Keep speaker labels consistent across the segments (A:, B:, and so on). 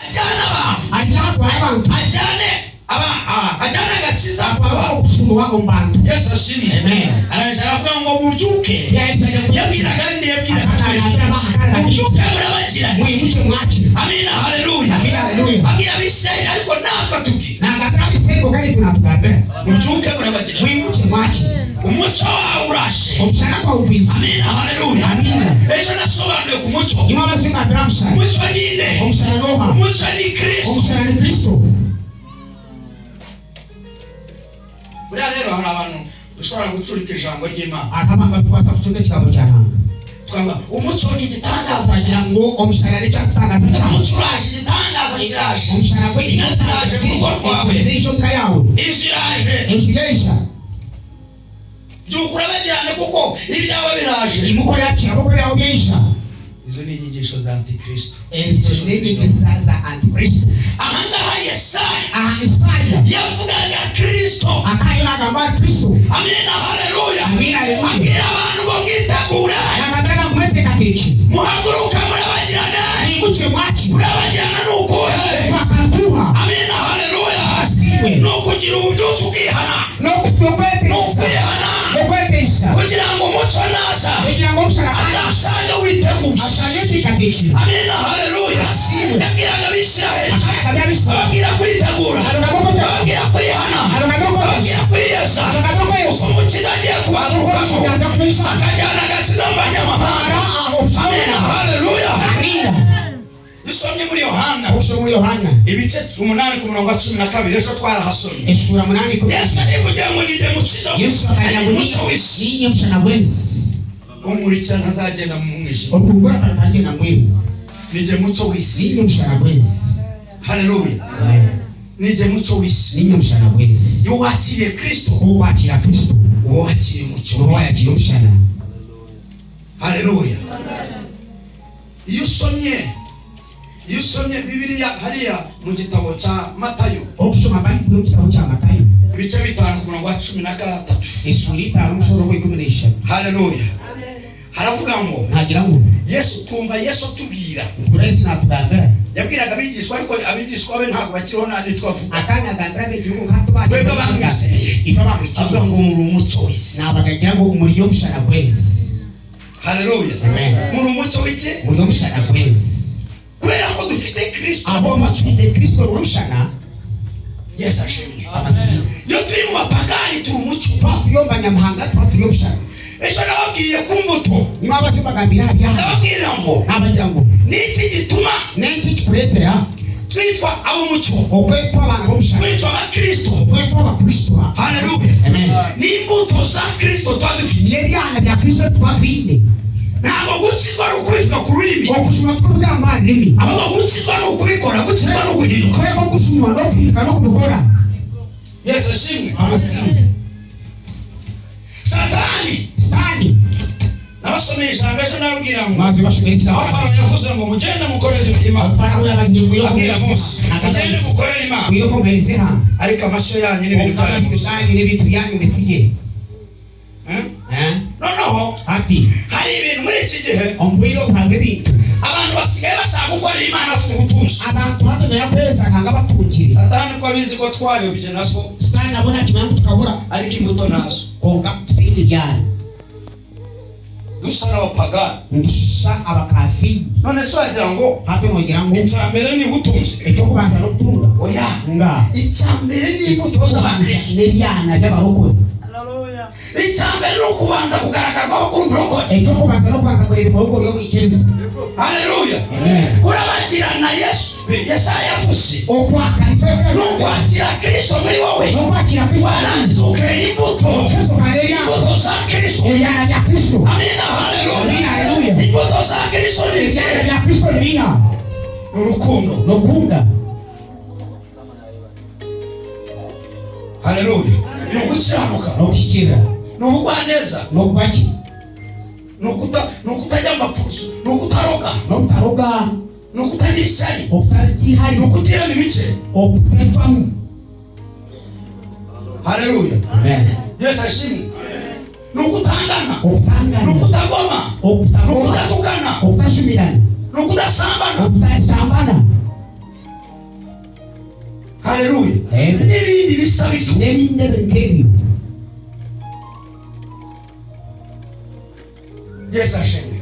A: Ajyana abantu,
B: Ajatwara abantu,
A: ajyane aba ajyane agakiza.
B: Atwara okusumbuwa omu bantu.
A: Yesu ashimwe.
B: Amen.
A: Araje aravuga ngo mubyuke. Yabwiraga nde? Yabwiraga twebwe. Mubyuke murabagirane.
B: Mwimuke mwakire.
A: Amina, haleluya.
B: Amina, haleluya.
A: Abwira Abisirayeli, ariko natwe atubwira,
B: Nangaturabisengo kandi tunatugambira,
A: mubyuke murabagirane,
B: mwimuke mwakire.
A: Umucyo wawe uraje.
B: Omushana gwawe gwiza.
A: Amina, haleluya.
B: Amina.
A: Ejo nasobanuye ku mucyo.
B: Niwe abazingambira omushana.
A: Umucyo ni nde?
B: Omushana noha?
A: Umucyo ni Kristo.
B: Omushana ni Kristo.
A: Buriya rero hari abantu dushobora gucurika ijambo ry'Imana,
B: akabanga tukwasa kucunga ekigambo kya Ruhanga,
A: tukavuga umucyo ni igitangaza
B: kugira
A: cyane.
B: ngo omushana n'ekyakutangaza kyawe.
A: Umucyo uraje, igitangaza kiraje.
B: Omushana gwe
A: Inka ziraje mu rugo rwawe.
B: Zirijo nka yawe.
A: Inzu iraje.
B: Enju yaisha.
A: Byuka urabagirane kuko ibyawe biraje.
B: Imuko yakira kuko byawe byaisha.
A: Izo ni inyigisho za Antikristo.
B: Ezo n'enyegesa za Antikristo.
A: Ahangaha Yesaya
B: Aha Isaya
A: yavugaga Kristo.
B: Akayo nagamba Kristo.
A: Amina, haleluya.
B: Amina, haleluya.
A: Abwira abantu ngo mwitegure,
B: Nagataka kumweteekateeki,
A: muhaguruke murabagirane.
B: mwimuke mwakire.
A: Kurabagirana ni ukuhe?
B: Bakakuha.
A: Amina, haleluya.
B: Asiimwe.
A: Ni ukugira ububyutse ukihana, ni
B: N'okweteisa.
A: ukwihana,
B: Okweteisa.
A: kugira ngo umucyo naza
B: kugira ngo omushana
A: azasange witeguye.
B: Asange eteekateekire.
A: Amina, haleluya.
B: Asiimwe.
A: Yabwiraga Abisirayeli,
B: Akayagabya Abisirayeli,
A: ababwira kwitegura, ababwira kwihana, ababwira kwiyeza, umukiza agiye kubaturukamo
B: aza kubisha,
A: akajyana agakiza mu banyamahanga. Amina, haleluya.
B: Amina.
A: Isomye muri Yohana,
B: Okusoma muri Yohana,
A: ibice 8 ku murongo wa 12, ejo twarahasomye.
B: Essuula 8.
A: Yesu arivugira ngo nijye mukiza,
B: Yesu akagira ngo
A: umucyo w'isi,
B: ninye mushana gw'ensi,
A: umurikira ntazagenda mu mwijima.
B: Okugora katagenda mwiru.
A: Nijye mucyo w'isi.
B: Ninye mushana gw'ensi.
A: Haleluya. Nijye mucyo w'isi.
B: Ninye mushana gw'ensi.
A: Iyo wakiriye Kristo,
B: Okwakira Kristo,
A: uba wakiriye umucyo.
B: oba wayakira omushana.
A: Haleluya. Iyo usomye Bibiliya hariya mu gitabo cya Matayo,
B: Okusoma Bayibuli omu kitabo kya Matayo,
A: ibice 5 ku murongo wa 13,
B: essuula 5 omushoro ogw'e13.
A: Haleluya, haravuga ngo,
B: Nagira ngu,
A: Yesu, twumva Yesu atubwira,
B: ntura Yesu natugambira,
A: yabwiraga abigishwa, ariko abigishwa be ntabwo bakiriho, nta twavuga,
B: akanya agambira ab'egihugu nkatubakira,
A: twebwe abamwizeye,
B: itwe
A: avuga ngo
B: abamwikiriza,
A: muri umucyo w'isi.
B: Nabagagira ngo muri omushana gw'ensi.
A: Haleluya.
B: Amen.
A: Muri umucyo w'iki?
B: Muri omushana gw'ensi.
A: Kubera ko dufite Kristo,
B: Abo bafite Kristo omushana.
A: Yesu ashimwe.
B: Amasimu.
A: Iyo turi mu bapagani turi umucyo.
B: Tuba turi omu banyamahanga tuba turi omushana.
A: Ejo nababwiye ku mbuto.
B: Niba abazibagambira habyara,
A: Ndababwira ngo,
B: nabagira ngo,
A: niki gituma
B: n'enki kikuleetera
A: twitwa ab'umucyo,
B: okwetwa abantu b'omushana,
A: twitwa abakristo?
B: Okwetwa Abakristo?
A: Haleluya.
B: Amen.
A: N'imbuto za Kristo tuba dufite.
B: N'ebyana bya Kristo tuba twine.
A: Ntabwo gukizwa ari ukubivuga ku rurimi,
B: Okusoma tukubigamba aha rurimi,
A: ahubwo gukizwa ni ukubikora, gukizwa ni uguhinduka.
B: Kubera ko gusoma n'okuhinduka n'okubikora.
A: Yesu ashimwe.
B: Amasimu.
A: Satani,
B: Sitaani,
A: nabasomeye ijambo ejo, nababwira ngo,
B: maze bashomera ekitabo,
A: aho Farawo yavuze ngo mugende mukorere Imana,
B: Farawo yabagiye,
A: abwira Mose, mugende mukorere Imana,
B: ngwino muhereze hano,
A: ariko amashyo yanyu n'ibintu byanyu
B: amasi
A: gusa.
B: ganyu n'ebintu byanyu bitsige.
A: Eh?
B: Eh?
A: Noneho
B: Hati
A: hari ibintu muri iki gihe,
B: ombwire obuhanga ebintu,
A: abantu basigaye bashaka gukorera Imana bafite ubutunzi.
B: Abantu hatomera kweza nkanga batungire.
A: Satani ko abizi ko twayobye nako,
B: Sitaani nabona akimanya ngu tukabura,
A: ariko imbuto nazo,
B: konka tutaine ebyana,
A: dusa n'abapagani.
B: Ntushusha abakafiri.
A: None se wagira ngo
B: Hati nogira ngu,
A: icya mbere ni ubutunzi?
B: Ekyokubanza n'okutunga?
A: Oya.
B: Nga.
A: Icya mbere ni imbuto z'abakristo.
B: N'ebyana by'abarokore.
A: Icya mbere ni ukubanza kugaragarwaho kuri umurokore.
B: Ekyokubanza n'okubanza kureba ibikorwa by'omwikiriza.
A: Haleluya.
B: Amen.
A: Kurabagirana, Yesu, Yesaya yavuze,
B: Okwaka,
A: ni ukwakira Kristo muri wowe,
B: n'okwakira Kristo,
A: warangiza ukera imbuto,
B: Kristo kare ebyana,
A: imbuto za Kristo.
B: Ebyana bya Kristo.
A: Amina, haleluya.
B: Amina, haleluya.
A: Imbuto za Kristo ni
B: Ebyana
A: izihe?
B: bya Kristo ni biha?
A: Ni urukundo.
B: Nokunda.
A: Haleluya. Ni ugukiranuka.
B: N'okuhikirira.
A: Ni ubugwaneza.
B: N'okubaki,
A: Ni ukutajya mu mapfuso, ni ukutaroga,
B: n'obutaroga,
A: ni ukutagira ishyari,
B: obutagihari,
A: ni ukutirema ibice.
B: Obutecwamu.
A: Haleluya.
B: Amen.
A: Yesu ashimwe. Ni ukutangana, ni
B: Obutangana,
A: ukutagoma, ni
B: obutagoma,
A: ukudatukana,
B: obutashumirana,
A: ni ukudasambana.
B: Obutasambana.
A: Haleluya.
B: Amen.
A: N'ibindi bisa bityo.
B: N'ebindi ebiri nk'ebyo.
A: Yesu ashimwe.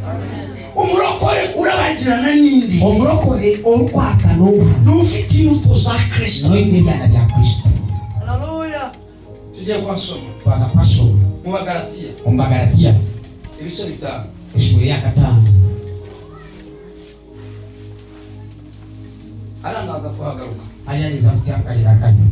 A: Umurokore urabagirana n'indi,
B: Omurokore orukwaka n'oha,
A: n'ufite imbuto za Kristo.
B: n'oyina ebyana bya Kristo.
A: Tugiye kuhasoma.
B: Twaza kuhasoma.
A: Mu Bagalatiya,
B: Omu Bagalatiya,
A: ibice 5.
B: Eshuura ya 5.
A: Hariya ndaza kuhagaruka.
B: Hariya niza kutsyamukalira kanya.